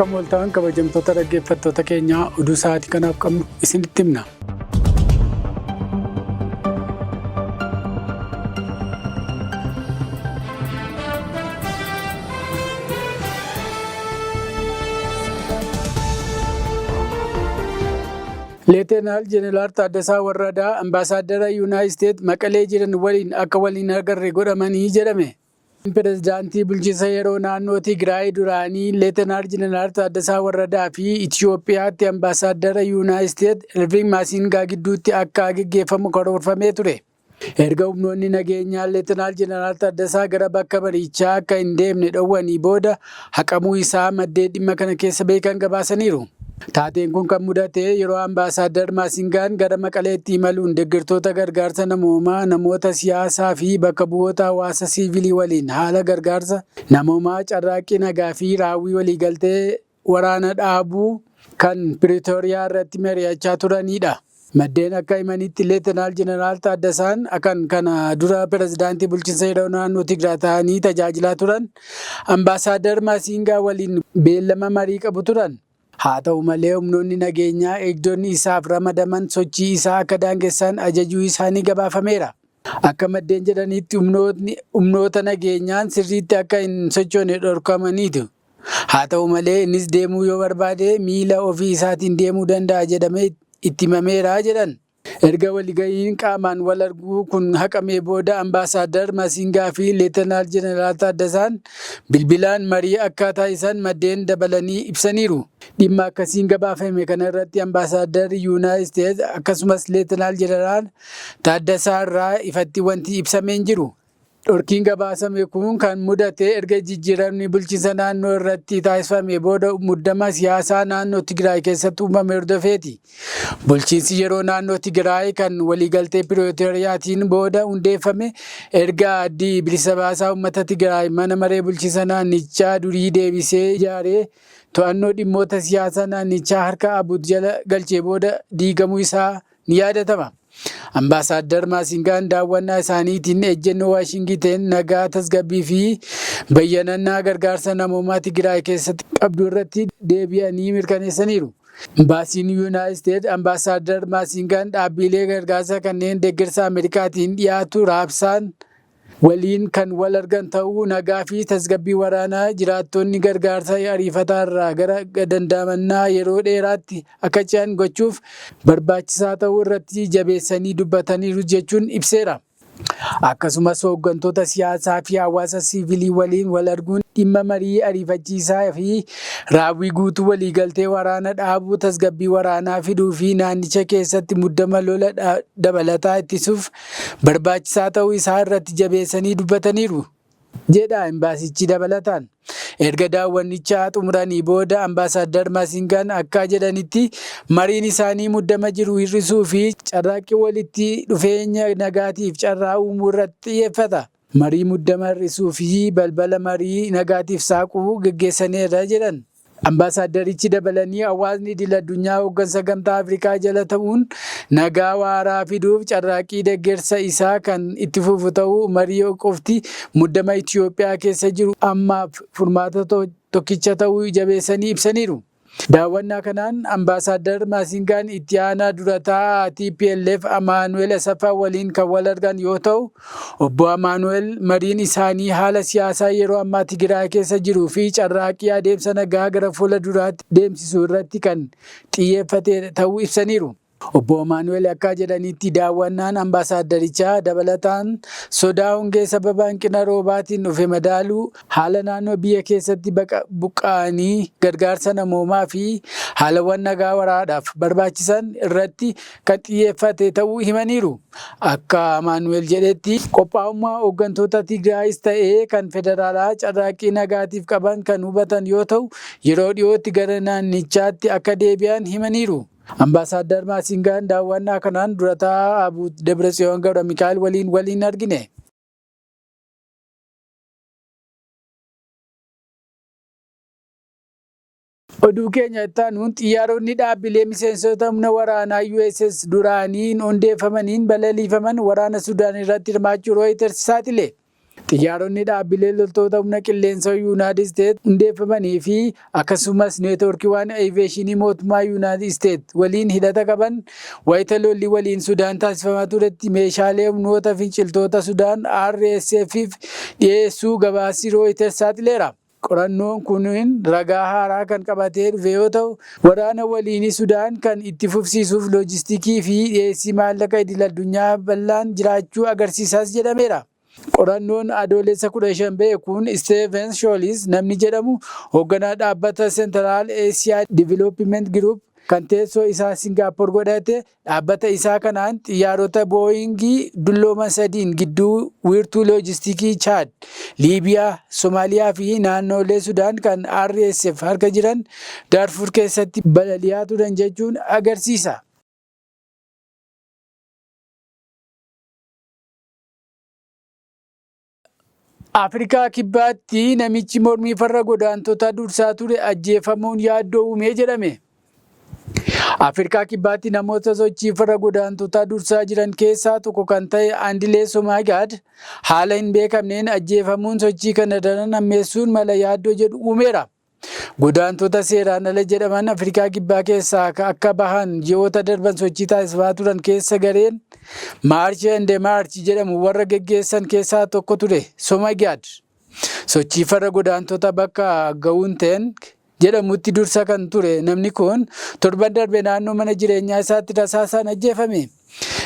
Akkam ooltan kabajamtoota dhaggeeffattoota keenyaa, oduu sa'aatii kanaaf qabnu isinitti himna. Leetenaal Jeneraal Taaddasaa Warradaa Ambaasaaddara Yuunaayitid Isteet Maqalee jiran waliin akka waliin agarre godhamanii jedhame. Pireezidaantii bulchiinsa yeroo naannoo Tigraay duraanii Leetenaal Jeneraal Taaddasaa Warradaa fi Itiyoophiyaatti Ambaasaaddara Yuunaayitid Isteet Ervin Maasingaa gidduutti akka geggeeffamu karoorfamee ture. Erga humnoonni nageenyaa Leetenaal Jeneraal Taaddasaa gara bakka marichaa akka hin deemne dhowwanii booda haqamuu isaa maddeen dhimma kana keessa beekan gabaasaniiru. Taateen kun kan mudate yeroo Ambaasaaddar Maasingaan gara Maqaleetti imaluun deeggartoota gargaarsa namoomaa, namoota siyaasaa fi bakka bu'oota hawaasa siivilii waliin haala gargaarsa namoomaa, carraaqqii nagaa fi raawwii waliigaltee waraana dhaabuu kan Piriitooriyaa irratti mari'achaa turanidha. Maddeen akka himanitti, Leetenaal Jeneraal Taaddasaan kan kana dura pirezidaantii bulchiinsa yeroo naannoo Tigraay ta'anii tajaajilaa turan Ambaasaaddar Maasingaa waliin beellama marii qabu turan. Haa ta'u malee, humnoonni nageenyaa eegdonni isaaf ramadaman sochii isaa akka daangessan ajajuu isaanii gabaafameera. Akka maddeen jedhanitti, humnoota nageenyaan sirriitti akka hin sochoone dhorkamaniitu. Haa ta'u malee, innis deemuu yoo barbaade miila ofii isaatiin deemuu danda'a jedhamee itti himameera jedhan. Erga waliga'iin qaamaan wal arguu kun haqamee booda Ambaasaaddar Masingaa fi Leetenaal Jeneraal Taaddasaan bilbilaan marii akka taasisan maddeen dabalanii ibsaniiru. Dhimma akkasiin gabaafame kana irratti Ambaasaaddar Yuunaayitid Isteets akkasumas Leetenaal Jeneraal Taaddasaa irraa ifatti wanti ibsamee hin jiru. Dhorkiin gabaasame kun kan mudate erga jijjiiramni bulchiinsa naannoo irratti taasifame booda muddama siyaasaa naannoo Tigraay keessatti uumame hordofeeti. Bulchiinsi yeroo naannoo Tigraay kan waliigaltee Pirootoriyaatiin booda hundeeffame, erga addi bilisa baasaa uummata Tigraay mana maree bulchiinsa naannichaa durii deebisee ijaaree to'annoo dhimmoota siyaasaa naannichaa harka ABUT jala galchee booda diigamuu isaa ni yaadatama. Ambaasaaddar Maasingaan daawwannaa isaaniitiin ejjennoo Waashingiteen nagaa, tasgabbii fi bayyanannaa gargaarsa namoomaa Tigraay keessatti qabdu irratti deebi'anii mirkaneessaniiru. Imbaasiin Yuunaayitid Isteets Ambaasaaddar Maasingaan dhaabbilee gargaarsa kanneen deeggarsa Ameerikaatiin dhiyaatu raabsaan waliin kan wal argan ta'uu, nagaa fi tasgabbii waraanaa jiraattonni gargaarsa ariifataa irraa gara dandamannaa yeroo dheeraatti akka ce'an gochuuf barbaachisaa ta'uu irratti jabeessanii dubbataniiru jechuun ibseera. Akkasumas hooggantoota siyaasaa fi hawaasa siivilii waliin wal arguun dhimma marii ariifachiisaa fi raawwii guutuu waliigaltee waraana dhaabuu tasgabbii waraanaa fiduu fi naannicha keessatti muddama lola dabalataa ittisuuf barbaachisaa ta'uu isaa irratti jabeessanii dubbataniiru jedha imbaasichi dabalataan. Erga daawwannichaa xumuranii booda Ambaasaaddar Maasingaan akka jedhanitti, mariin isaanii muddama jiru hir'isuu fi carraaqqii walitti dhufeenya nagaatiif carraa uumuu irratti xiyyeeffata. Marii muddama hir'isuu fi balbala marii nagaatiif saaquu geggeessaneerra jedhan. Ambaasaaddarichi dabalanii, hawaasni idil-addunyaa hooggansa Gamtaa Afrikaa jala ta'uun nagaa waaraa fiduuf carraaqqii deggersa isaa kan itti fufu ta'uu, marii qofti muddama Itiyoophiyaa keessa jiru ammaaf furmaata tokkicha ta'uu jabeessanii ibsaniiru. Daawwannaa kanaan Ambaasaaddar Maasingaan itti aanaa dura taa'aa tplf Amaanu'eel Asaffaa waliin kan wal argan yoo ta'u, Obbo Amaanu'eel mariin isaanii haala siyaasaa yeroo ammaa Tigraay keessa jiruu fi carraaqqii adeemsa nagaa gara fuula duraatti deemsisu irratti kan xiyyeeffate ta'uu ibsaniiru. Obbo Amaanu'eel akka jedhanitti, daawwannaan ambaasaaddarichaa dabalataan sodaa hongee sababa hanqina roobaatiin dhufe madaaluu, haala naannoo biyya keessatti buqqa'anii gargaarsa namoomaa fi haalawwan nagaa waraadhaaf barbaachisan irratti kan xiyyeeffate ta'uu himaniiru. Akka Amaanu'eel jedhetti, qophaa'ummaa hooggantoota Tigraayis ta'ee kan federaalaa carraaqqii nagaatiif qaban kan hubatan yoo ta'u, yeroo dhiyootti gara naannichaatti akka deebi'an himaniiru. Ambaasaaddar Maasingaan daawwannaa kanaan dura taa'aa ABUT Dabratsiyoon Gabramikaa'el waliin wal hin argine. Oduu keenya itti aanuun, xiyyaaronni dhaabbilee miseensota humna waraanaa USS duraaniin hundeeffamaniin balaliifaman waraana Sudaan irratti hirmaachuu Rooyiters saaxile. Xiyyaaronni dhaabbilee loltoota humna qilleensaa Yuunaayitid Isteet hundeeffamanii fi akkasumas neetwoorkiiwwan aviyeeshinii mootummaa Yuunaayitid Isteet waliin hidhata qaban wayita lolli waliin Sudaan taasifamaa turetti meeshaalee humnoota finciltoota Sudaan RSF'f dhiyeessuu gabaasi Rooyiters saaxileera. Qorannoon kun ragaa haaraa kan qabatee dhufe yoo ta'u, waraana waliinii Sudaan kan itti fufsiisuuf loojistikii fi dhiyeessii maallaqa idil-addunyaa bal'aan jiraachuu agarsiisas jedhameera. Qorannoon Adoolessa 15 ba'e kun Steven Shoolis namni jedhamu hoogganaa dhaabbata Central Asia Development Group kan teessoo isaa Singaappoor godhate dhaabbata isaa kanaan xiyyaarota Booyingii dullooman sadiin gidduu wiirtuu loojistikii Chaad, Liibiyaa, Somaaliyaa fi naannolee Sudaan kan RSF harka jiran Daarfur keessatti balali'aa turan jechuun agarsiisa. Afrikaa Kibbaatti namichi mormii farra godaantotaa dursaa ture ajjeefamuun yaaddoo uumee jedhame. Afrikaa Kibbaatti namoota sochii farra godaantotaa dursaa jiran keessaa tokko kan ta'e Andilee Somaagaad haala hin beekamneen ajjeefamuun sochii kana daran hammeessuun mala yaaddoo jedhu uumeera. Godaantota seeraan ala jedhaman Afrikaa Kibbaa keessaa akka bahan ji'oota darban sochii taasifamaa turan keessa gareen March and March jedhamu warra geggeessan keessaa tokko ture Somaagaad. Sochii farra godaantota bakka Gawunteen jedhamutti dursa kan ture namni kun torban darbe naannoo mana jireenyaa isaatti rasaasaan ajjeefame.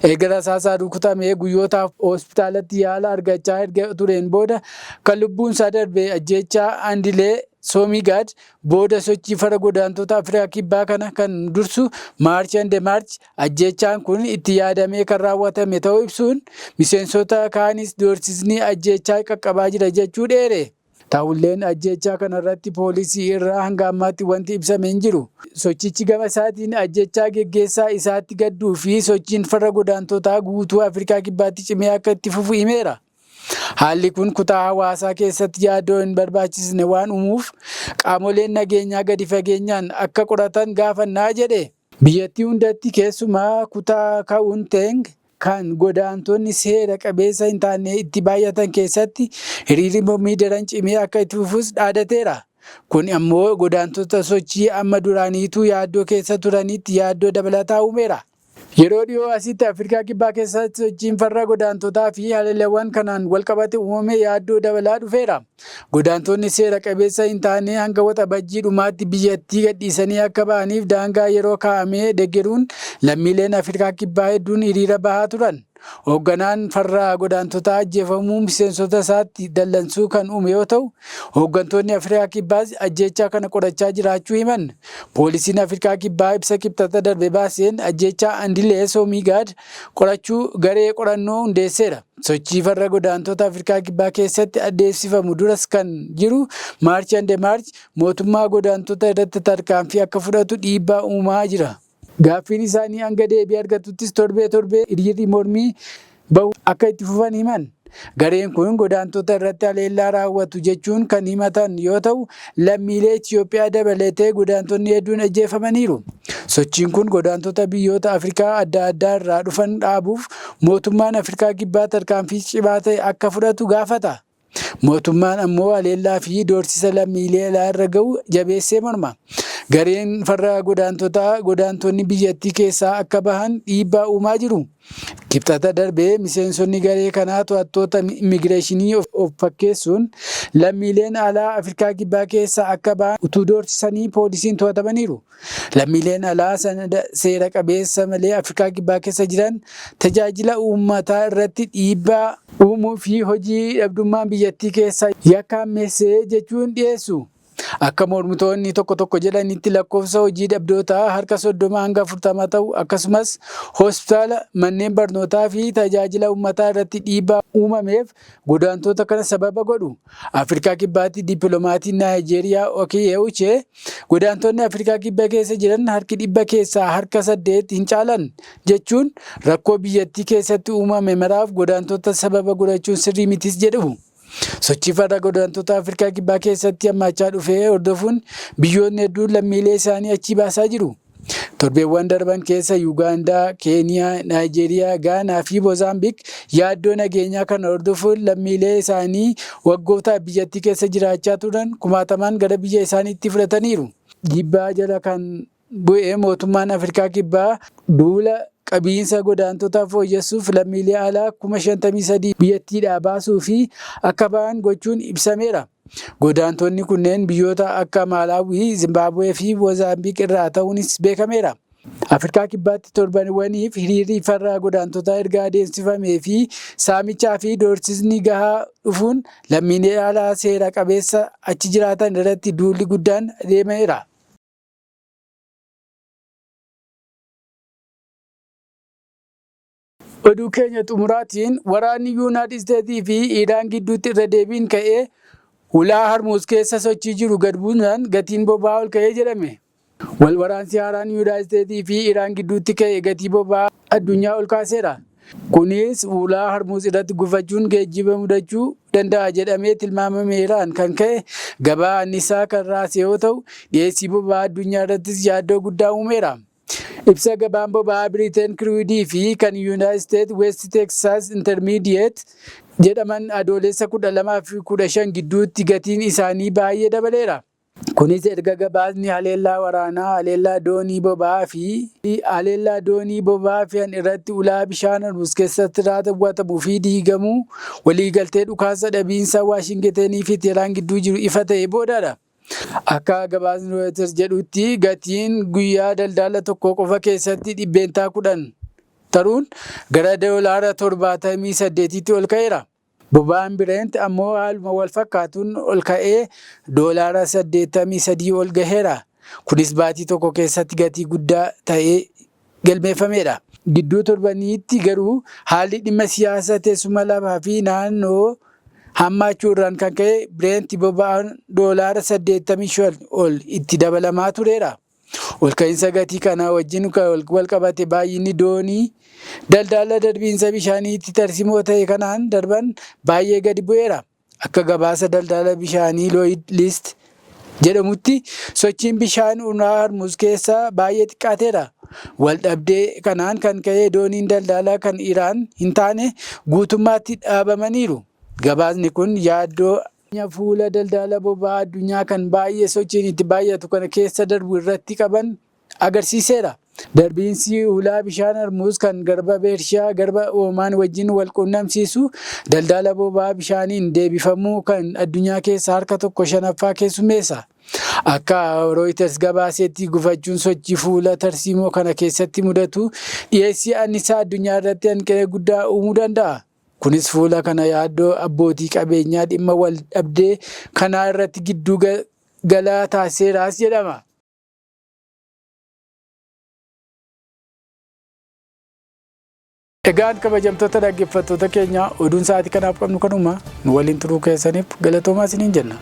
Erga rasaasaan rukutamee guyyootaaf hospitaalatti yaala argachaa erga tureen booda kan lubbuun isaa darbe ajjeechaa Andilee Soomigaad booda sochii farra godaantota Afrikaa Kibbaa kana kan dursu March and March ajjeechaan kun itti yaadamee kan raawwatame ta'uu ibsuun miseensota kaanis doorsisni ajjeechaa qaqqabaa jira jechuu dheere. Ta'ulleen ajjeechaa kanarratti poolisii irraa hanga ammaatti wanti ibsame hin jiru. Sochichi gama isaatiin ajjeechaa geggeessaa isaatti gadduu fi sochiin farra godaantotaa guutuu Afrikaa Kibbaatti cimee akka itti fufu himeera. Haalli kun kutaa hawaasaa keessatti yaaddoo hin barbaachisne waan uumuuf qaamoleen nageenyaa gadi fageenyaan akka qoratan gaafannaa jedhe. Biyyattii hundatti keessumaa kutaa Ka'unteng kan godaantonni seera qabeessa hin taane itti baay'atan keessatti hiriirri mormii daran cimee akka itti fufus dhaadateera. Kun ammoo godaantota sochii amma duraaniituu yaaddoo keessa turanitti yaaddoo dabalataa uumeera. Yeroo dhiyoo asitti Afrikaa Kibbaa keessatti sochiin farra godaantotaa fi haleellawwan kanaan walqabate uumame yaaddoo dabalaa dhufeera. Godaantonni seera qabeessa hin taane hanga waxabajjii dhumaatti biyyattii gadhiisanii akka ba'aniif daangaa yeroo kaa'amee deeggaruun lammiileen Afrikaa Kibbaa hedduun hiriira bahaa turan. Hoogganaan farra godaantotaa ajjeefamuu miseensota isaatti dallansuu kan uume yoo ta'u, hooggantoonni Afrikaa Kibbaas ajjeechaa kana qorachaa jiraachuu himan. Poolisiin Afrikaa Kibbaa ibsa kibxata darbe baaseen ajjeechaa Andilee Soomigaad qorachuu garee qorannoo hundeesseera. Sochii farra godaantota Afrikaa Kibbaa keessatti adeemsifamu duras kan jiru March and March mootummaa godaantota irratti tarkaanfii akka fudhatu dhiibbaa uumaa jira. Gaaffiin isaanii hanga deebii argatuttis torbee torbee hiriirri mormii bahu akka itti fufan himan. Gareen kun godaantota irratti haleellaa raawwatu jechuun kan himatan yoo ta'u, lammiilee Itoophiyaa dabalatee godaantonni hedduun ajjeefamaniiru. Sochiin kun godaantota biyyoota Afrikaa adda addaa irraa dhufan dhaabuuf mootummaan Afrikaa Kibbaa tarkaanfii cimaa ta'e akka fudhatu gaafata. Mootummaan ammoo haleellaa fi doorsisa lammiilee alaa irra gahu jabeessee morma. Gareen farra godaantotaa godaantonni biyyattii keessaa akka bahan dhiibbaa uumaa jiru. Kibxata darbee miseensonni garee kanaa to'attoota immigireeshinii of fakkeessuun lammiileen alaa Afrikaa Kibbaa keessaa akka bahan utuu doorsisanii poolisiin to'atamaniiru. Lammiileen alaa sanada seera qabeessa malee Afrikaa Kibbaa keessa jiran tajaajila uummataa irratti dhiibbaa uumuu fi hojii dhabdummaan biyyattii keessaa yakka hammeessee jechuun dhiyeessu. Akka mormitoonni tokko tokko jedhanitti lakkoofsa hojii dhabdootaa harka 30 hanga 40 ta'u akkasumas hospitaala, manneen barnootaa fi tajaajila uummataa irratti dhiibbaa uumameef godaantota kana sababa godhu. Afrikaa Kibbaatti dippiloomatiin Naayijeeriyaa Okiye Uche godaantonni Afrikaa Kibbaa keessa jiran harki dhibba keessaa harka 8 hin caalan jechuun rakkoo biyyattii keessatti uumame maraaf godaantota sababa godhachuun sirrii mitis jedhu. Sochii farra godaantota Afrikaa Kibbaa keessatti hammaachaa dhufee hordofuun biyyoonni hedduun lammiilee isaanii achii baasaa jiru. Torbeewwan darban keessa Yuugaandaa, Keeniyaa, Naayijeeriyaa, Gaanaa fi Moozaambiik yaaddoo nageenyaa kana hordofuun lammiilee isaanii waggootaaf biyyattii keessa jiraachaa turan kumaatamaan gara biyya isaaniitti fudhataniiru. Dhiibbaa jala kan bu'e mootummaan Afrikaa Kibbaa duula qabiinsa godaantotaa fooyyessuuf lammiilee alaa 53,000 biyyattiidhaa baasuu fi akka ba'an gochuun ibsameera. Godaantonni kunneen biyyoota akka Maalaawii, Zimbaabuwee fi Moozaambiik irraa ta'uunis beekameera. Afrikaa Kibbaatti torbaniiwwaniif hiriirri farra godaantotaa erga adeemsifamee fi saamichaa fi doorsisni gahaa dhufuun lammiilee alaa seera qabeessa achi jiraatan irratti duulli guddaan adeemeera. Oduu keenya xumuraatiin, waraanni Yuunaayitid Isteetsii fi Iraan gidduutti irra deebiin ka'ee hulaa Harmuuz keessa sochii jiru gad buusnaan gatiin boba'aa ol ka'ee jedhame. Wal waraansi haaraan Yuunaayitid Isteetsii fi Iraan gidduutti ka'e gatii boba'aa addunyaa ol kaaseera. Kunis hulaa Harmuuz irratti gufachuun geejjiba mudachuu danda'a jedhamee tilmaamameeraan kan ka'e gabaa annisaa kan raase yoo ta'u, dhiyeessii boba'aa addunyaa irrattis yaaddoo guddaa uumeera. Ibsa gabaan boba'aa Biriteen Crude fi kan Yuunaayitid Isteets West Texas Intermediate jedhaman Adoolessa 12 fi 15 gidduutti gatiin isaanii baay'ee dabaleera. Kunis erga gabaasni haleellaa waraanaa haleellaa doonii boba'aa fi haleellaa doonii boba'aa fe'an irratti ulaa bishaan Hormuz keessatti raawwatamuu fi diigamuu waliigaltee dhukaasa dhabiinsa Waashingitenii fi Teheraan gidduu jiru ifa ta'e boodadha. Akka gabaasni Reuters jedhutti, gatiin guyyaa daldala tokko qofa keessatti 10% taruun gara doolaara 78tti ol ka'eera. Boba'aan Brent ammoo haaluma wal fakkaatuun ol ka'ee doolaara 83 ol gaheera. Kunis baatii tokko keessatti gatii guddaa ta'ee galmeeffamedha. Gidduu torbaniitti garuu haalli dhimma siyaasa teessuma lafaa fi naannoo hammaachuu irraan kan ka'e Brent boba'aan doolaara 85 ol itti dabalamaa tureera. Ol ka'iinsa gatii kanaa wajjin wal qabate baay'inni doonii daldala darbiinsa bishaaniitti tarsimoo ta'e kanaan darban baay'ee gadi bu'eera. Akka gabaasa daldala bishaanii Lloyd List jedhamutti, sochiin bishaan ulaa Hormuz keessa baay'ee xiqqaateera. Wal dhabdee kanaan kan ka'e dooniin daldalaa kan Iraan hin taane guutummaatti dhaabamaniiru. Gabaasni kun yaaddoo fuula daldala boba'aa addunyaa kan baay'ee sochiin itti baay'atu kana keessa darbu irratti qaban agarsiiseera. Darbiinsi ulaa bishaan Hormuz kan garba Beershiyaa garba Oomaan wajjin wal quunnamsiisu daldala boba'aa bishaaniin deebifamuu kan addunyaa keessa harka tokko shanaffaa keessummeessa. Akka Reuters gabaasetti, gufachuun sochii fuula tarsiimoo kana keessatti mudatu dhiyeessii annisaa addunyaa irratti hanqina guddaa uumuu danda'a. Kunis fuula kana yaaddoo abbootii qabeenyaa dhimma wal dhabdee kanaa irratti gidduu galaa taasiseeraas jedhama. Egaan kabajamtoota dhaggeeffattoota keenya, oduun sa'aatii kanaaf qabnu kanuma. Nu waliin turuu keessaniif galatoomaa isiniin jenna.